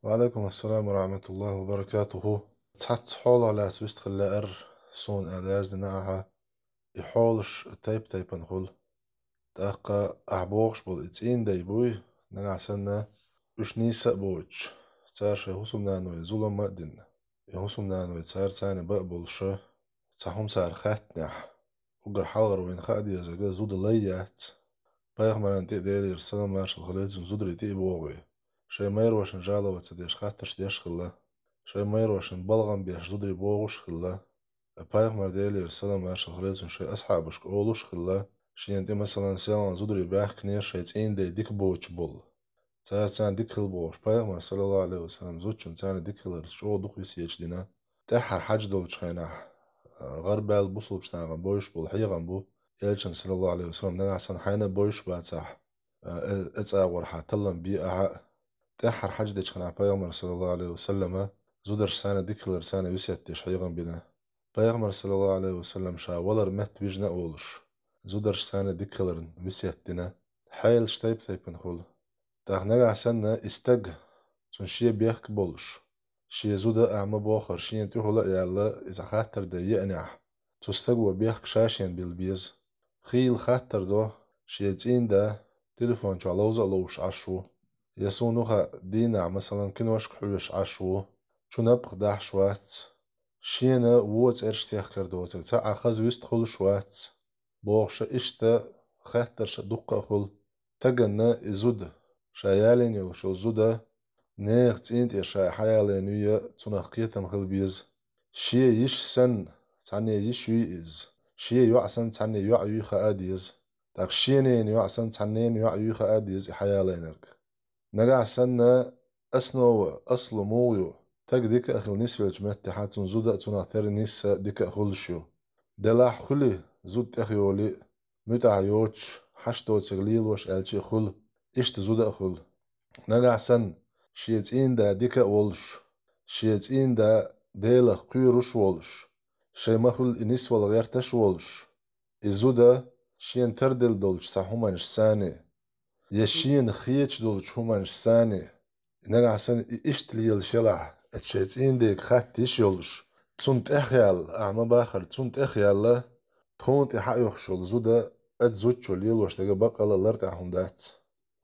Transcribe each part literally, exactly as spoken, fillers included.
Ва алейкум ассалам ва рахматуллахи ва баракатуху. Цхьацца хьолах лаьцна вистхила лаьара суна аьлла яздина ахьа. И хьолаш тайп-тайпана хуьлу. ТӀаккха ахьа бохуш болу и цӀийнан дай буй, нагахь санна, уьш нийса а боцуш, цара шайн хӀусамнаной зулам а дина, и хӀусамнаной цара царна бан а болуша, цхьа хӀума цара хаьттинехь, уггар хьалхара вайна хаа дезарг зуда лай яц. Пайхамаран тӀе а Делера салам маршалла хилла цунна зударий тӀе а богӀий. Шайн майрошна жалоба ца деш хаттарш деш хилла. Шайн майрошна балгӀам беш зударий богӀуш хилла. Пайхамар Делера салам маршалла хилла цунна шайн асхьабашка олуш хилла. Шена тӀе, масалан, селхана зударий баьхкинера шайн цӀийнан дай дика боцуш болу. Цара царна дика хила бохуш, пайхамар, саллаллаху алейхи ва саллям, зудчунна царна дика хиларца чӀогӀа дукха весеташ дина. ТӀаьххьара хьаьж долчу хенахь, а, гӀарабаьлла бусулбачу нахана бовзуш болу хьехам бу, элчанна, саллаллаху алейхи ва саллям, нагахь санна хьайна а бовзуш бацахь, а, э, э, цӀагӀор хьан таллам бе ахьа а. ТӀаьххьара хьаьж дечу хенахь пайхамар, саллаллаху алейхи ва саллям, зударшна царна дика хилар царна весет деш хьехам бина. Пайхамар, саллаллаху алейхи ва саллям, ша валар метта вижна а волуш, зударшна царна дика хиларна весет дина. Хьелаш тайп-тайпана хуьлу. ТӀаккха нагахь санна и стаг, цунна шен бехк болуш, шен зуда а ма боххара, шена тӀехула а яьлла, иза хаттар дан еанехь, цу стаго бехк ша шена билла беза. Хийла хаттар до, шен цӀийнан да телефон чохь ловза а ловзуш Ӏаш ву, я суна хаьа дийнахь, масалан, киношка хьоьжуш Ӏаш ву, чу напкъах дахьаш вац, шена вон цӀераш техкар доцург цхьа а хаза вист хуьлуш вац, бохуша иштта хаттарша дуккха а хуьлу. Таганна и зуда, ша ялийна йолуш йолу зуда, нехан цӀийнан тӀера ша хьаялийна юй, цунах кхетам хила беза. Шен йиш санна, цхьанне йиш юй иза. Шен йоӀ санна, цхьанне йоӀ юй хаа деза. ТӀаккха шен ненан йоӀ санна, цхьанне ненан йоӀ юй хаа деза и хьаялийнарг. Нагахь санна, основа, аслу муха ю, стаг дика а хила нисвеллачу меттехь цунна зуда а цунах тера нисса дика а хуьлуш ю. Делахь хуьлий, зуда тӀехйолий, муьтӀахь йоцуш, хьашт доцург лелош аьлча а хуьлу, иштта зуда а хуьлу. Нагахь санна, шен цӀийнан да дика а волуш, шен цӀийнан да Делах кхоьруш а волуш, шайн ма-хуьллу и нисвала гӀерташ а волуш, и зуда шена тардина долчу цхьа хӀуманаш санна, я шена хеташ долчу хӀуманаш санна, нагахь санна и иштта лелаш елахь, эцу шайн цӀийнан дега хатта йиш йолуш, цунна тӀехъяьлла, ахьа ма баххара, цунна тӀехъяьлла, тхуна тӀе хьаоьхуш йолу зуда, эцу зудчо лелош дерг баккъалла а лартӀехь хӀума дац.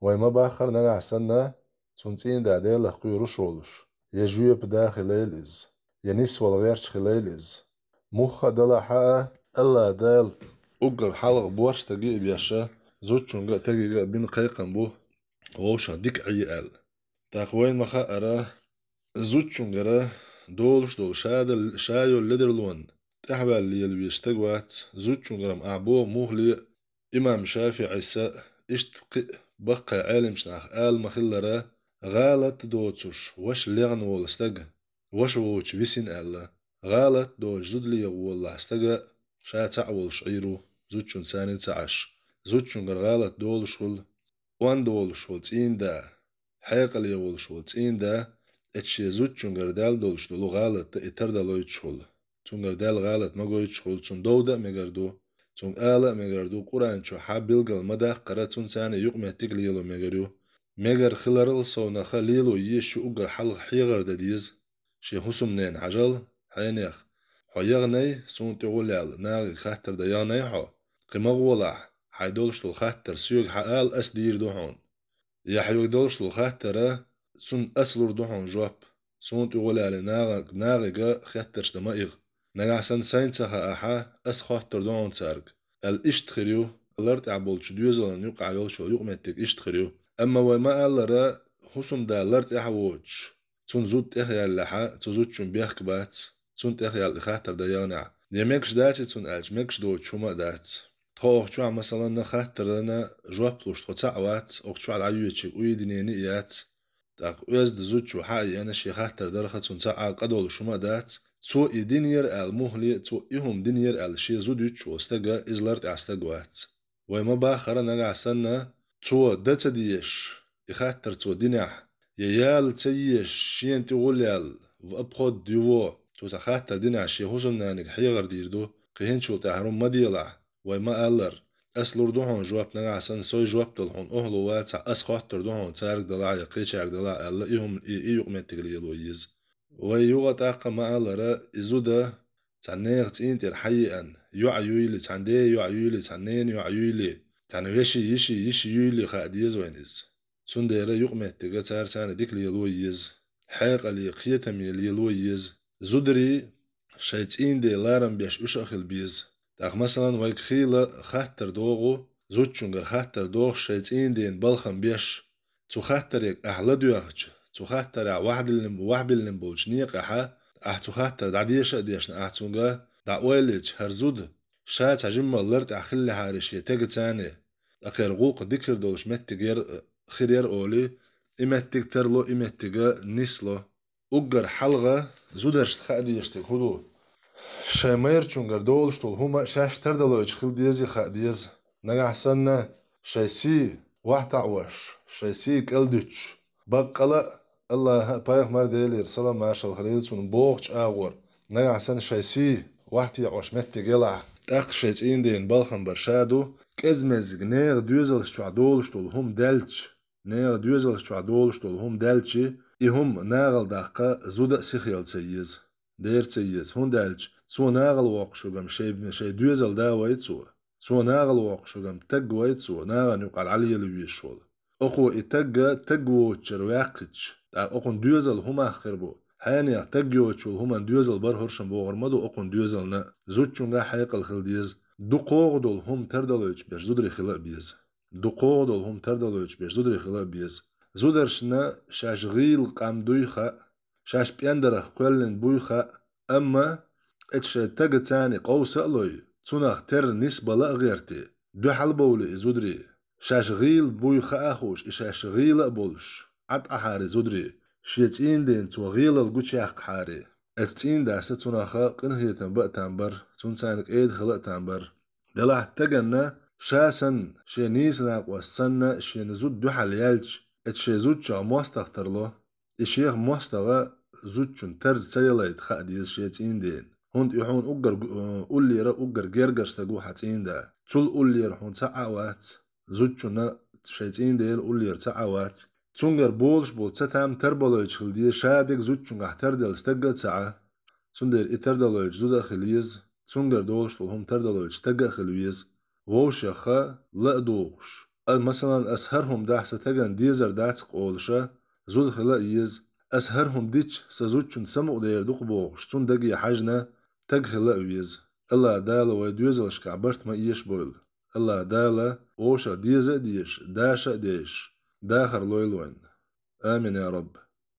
Вай ма баххара, нагахь санна, цунна цӀийнан да Делах кхоьруш а волуш, я жоьпан да хилийла иза, я нисвала гӀерташ хилийла иза. Муха а далахь а, АллахӀ Дала уггар хьалха борш стаге а беш, зудчуьнга а стаге а бина кхайкхам бу, вовшах дика Ӏе аьлла. ТӀаккха вайна ма-хаъара, зудчуьнгара долуш долу ша дал-, ша йолу ледарлонна тӀаьхьаваьлла лела везаш стаг вац, зудчуьнгара-м ахьа боху муххале а, имам ШафиӀис а, иштта кхин а баккхий Ӏеламчу наха ала ма-хиллара, гӀалат доцуш ваша лехна волу стаг, ваша воцуш висина аьлла, гӀалат доцуш зуда леха волалахь стаг а ша цхьаъ волуш Ӏийр ву, зудчунна санна ца Ӏаш. Зудчуьнгара гӀалат долуш хуьлу, онда волуш волу цӀийнан да, хьекъале волуш волу цӀийнан да, эцу шен зудчуьнгара даьлла долуш долу гӀалат дан и тардалойтуш хуьлу. Цуьнгара даьлла гӀалат ма гойтуш хуьлу, цунна довда а мегар ду, цуьнга ала а мегар ду, Къуръан чу хьан билгал ма даккхара, цунна санна юкъаметтиг лело мегар ю. Мегар хиларал совнаха лело езаш ю уггар хьалха хьехар дан деза. Шен хӀусамненан хьажал, хьенех, хьо яханай, суна тӀе гӀулъяьлла, нахе хаттар дан яханай хьо, кхин ма гӀолахь, хьайн долуш долу хаттар соьга хьаала, ас дийр ду хьуна. Я хьоьга долуш долу хаттара, цунна ас лур ду хьуна жоп. Суна тӀе гӀолъяьлла нагӀа-, нахе хаттарш дан ма иха. Нагахь санна сайна ца хаахь, ас хоттур ду хьуна цаьрга, аьлла иштта хир ю, лар тӀехь болчу доьзална юкъахь йолчу юкъаметтиг иштта хир ю. Амма вай ма-аллара, хӀусамда лар тӀехь а воцуш, цунна зуда тӀехъяьллехь, цу зудчун бехк бац, цунна тӀехъяьлла и хаттар дан яханехь. Я мегаш дац и цунна аьлча, мегаш доцуш хӀума а дац. Тхо оха чохь, масалан, хаттарна жоп луш тхо цхьаъ вац, оха чохь дӀайоьдучуьнга уйдинени а яц. ТӀаккха оьзда зудчо хьа а еана, шен хаттар дарха цунна цхьа а къа долуш хӀума а дац. Цо и динера аьлла муххале а, цо и хӀума динера аьлла шен зуда юьтуш волу стага, иза лар тӀехь стаг вац. Вай ма баххара нагахь санна, цо дан ца дезаш, и хаттар цо динехь, я яла ца езаш, шена тӀе гӀулъяьлла, в обход его, цо цхьа хаттар динехь, шен хӀусамнаниг хьехар дийр ду, кхин хӀинцачул тӀаьхьа хӀума ма делахь, вай ма-аллара. ас лур ду хьуна жоп, нагахь санна сой жоп дала хьуна охьалу вацахь, ас хоттур ду хьуна цаьрга далахь я кхечаьрга далахь аьлла, и хӀума, и, и юкъаметтиг лело еза. Вай юкъа тӀаккха ма аллара, и зуда цхьана нехан цӀийна тӀера хьаеана, йоӀ юйли, цхьана ден йоӀ юйли, цхьана ненан йоӀ юйли, цхьана вешин йишин йиша юйли хаа деза вайна иза. Цундела юкъаметтиг царца цхьана дика лело еза. Хьекъале, кхетаме лело еза. Зударий шайн цӀийнден ларам беш уьш а хила беза. ТӀаккха, масалан, вайга хийла хаттар догӀу, зудчуьнгара хаттар дохуш шайн цӀийнден балхам беш. Цу хаттарега ахь ладоьгӀча, цу хаттарехь ваьхьабиллина, ваьхьабиллина болчу некъехь ахь цу хаттар дӀадеша а дешна, ахь цуьнга дӀаойлича, хӀара зуда ша цхьа жимма лар тӀехь хиллехьара шен тегаца, ткъа кхера гӀуллакх дика хир долуш меттиг яра, хир яра олий, и меттиг тарло, и меттига нисло. Уггар хьалха зударшна хаа дезаш дерг хӀун ду? Шайн майрачуьнгара долуш долу хӀума шаьш тардалойтуш хила дезий, хаа деза. Нагахь санна шайн сий вахьтаӀош, шайн сий кӀалдуьтуш, баккъала а АллахӀа а, пайхамар Делера салам-маршалла хуьлийла цунна, бохучу агӀор нагахь санна шайн сий вахьтаӀош меттиг елахь, тӀаккха шайн цӀийнден балхам бар ша ду, кӀезмезиг нехан доьзалш чохь долуш долу хӀума даьлча, нехан доьзалш чохь долуш долу хӀума даьлча, и хӀума нахала даккха зуда а сихъяла ца еза, дера ца еза, хӀунда аьлча цо нахала воккхуш верг-м шайн, шайн доьзал да вай цо. Цо нахала воккхуш верг-м таг вай цо, нахана юкъахь дӀалела везаш волу. Оцо и таг таг воцучуьра ваьккхича, тӀаккха оцунна доьзал хӀумах хир бу? Хьенех таг йоцуш волу хӀуманна доьзал бар хӀоршан бохур ма ду, оцунна доьзална а. Зудчуьнга хьекъал хила деза. ДукхогӀу долу хӀума тардалойтуш берш зударий хила а беза. ДукхогӀу долу хӀума тардалойтуш берш зударий хила а беза. Зударшна шаьш гӀийла къам дуй хаьа, шаьш пӀендарах кхоьллина буй хаьа, амма эцу шайн тагацани къовса а лой, цунах терра нисбала а гӀерти, дуьхьал бовлий и зударий. Шаьш гӀийла буй хаа а хууш, и шаьш гӀийла а болуш, Ӏад Ӏахьари зударий, шен цӀийнден цо гӀелал гучуяккхахьари, эцу цӀийндас а цунах къинхетам бан а там бара, цунна царна кӀеда хила а там бара. Делахь таганна ша санна, шен нийса накъост санна, шена зуда дуьхьал яьлча, эцу шен зудчух мостагӀа тарло. И шех мостагӀа зудчунна тар ца ялайта хаа деза шен цӀийндена. ХӀунда и хьуна уггар гу-, уллера уггар гергара стаг ву хьан цӀийнда. Цул уллера хьуна цхьа а вац. Зудчунна шайн цӀийндела уллера цхьа а вац. Цуьнгара болуш болу цатам тарбалойтуш хила деза, ша дерг зудчуьнгахь тарделла стаг а ца Ӏа. Цундела и тардалойтуш зуда а хила еза, цуьнгара долуш долу хӀума тардалойтуш стаг а хила веза. Вовшех ла а дугӀуш. А, масалан, ас хӀара хӀума дахь сан тагана дезар дац-кх олуша, зуда хила а еза. Ас хӀара хӀума дича, сан зудчунна самукъадер ду-кх бохуш, цунна даге хьаьжна, таг хила а веза. АллахӀ Дала вай доьзалшкахь барт ма эшабойла. АллахӀ Дала вовшах деза а дезаш, даша а дезаш, дахар лойла вайна. Амин, я Рабб.